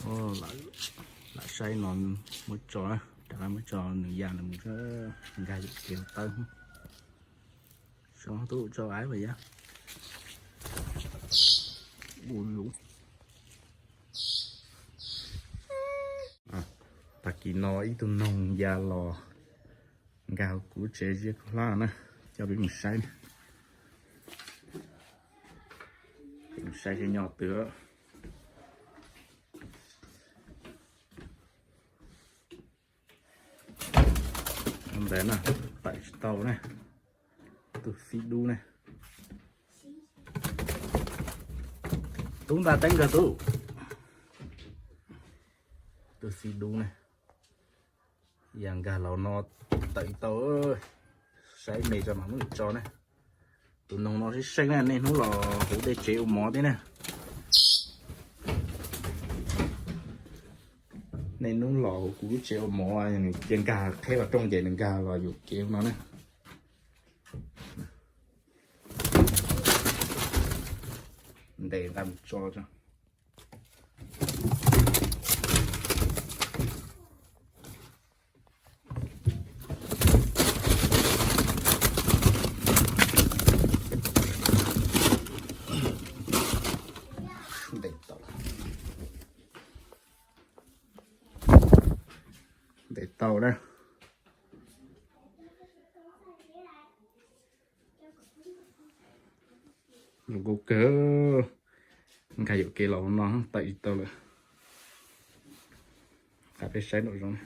Lam saib no muab tso, rov qab muab tso nws ya nws mus, nkag yam kev tawb. Soo tub tso aib vas ya. Tag kis no ib tug noog ya los nkag hauv kuv tsev ziab kub hlab na, coj peb mus saib. Peb mus saib seb nyob twg. Ntawd na, tawm tsis tau na. Tus xib dub na. Tub nta teeb kawg tub. Tus xib dub na. Yam nkag los no tawm tau, saib me tso mam muab tso na. Tus noog no sib seej na, niaj hnub los huv dej tsev ua mov thiab na. Niaj hnub los huv kuv lub tsev ua mov, nws cia nkag qheb los rooj ces nws nkag los yuam kev no na. Ntes nqa mus tso tso. Ntes tau, ntes tau na. Zoo nkauj kawg. Nkag yuam kev los no tawm tsis tau lawm. Qab peb saib nraum zoov.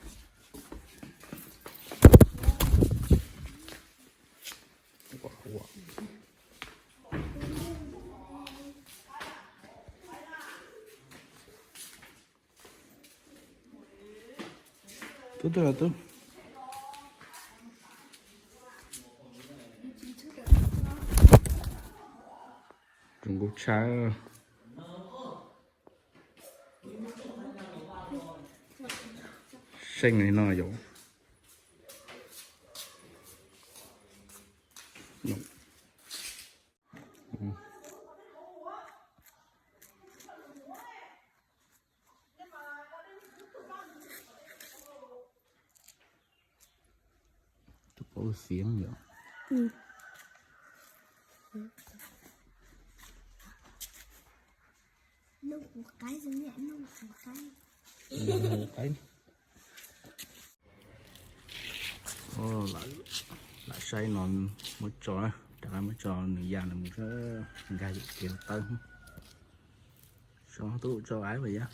Tub twg los tub? Zoo nkauj tshaj. Seej li no yom. Tus paub xiav yom. Lam saib no muab tso, rov qab muab tso nws ya nws mus, nkag yam kev tawb. Soo tub tso aib vas ya.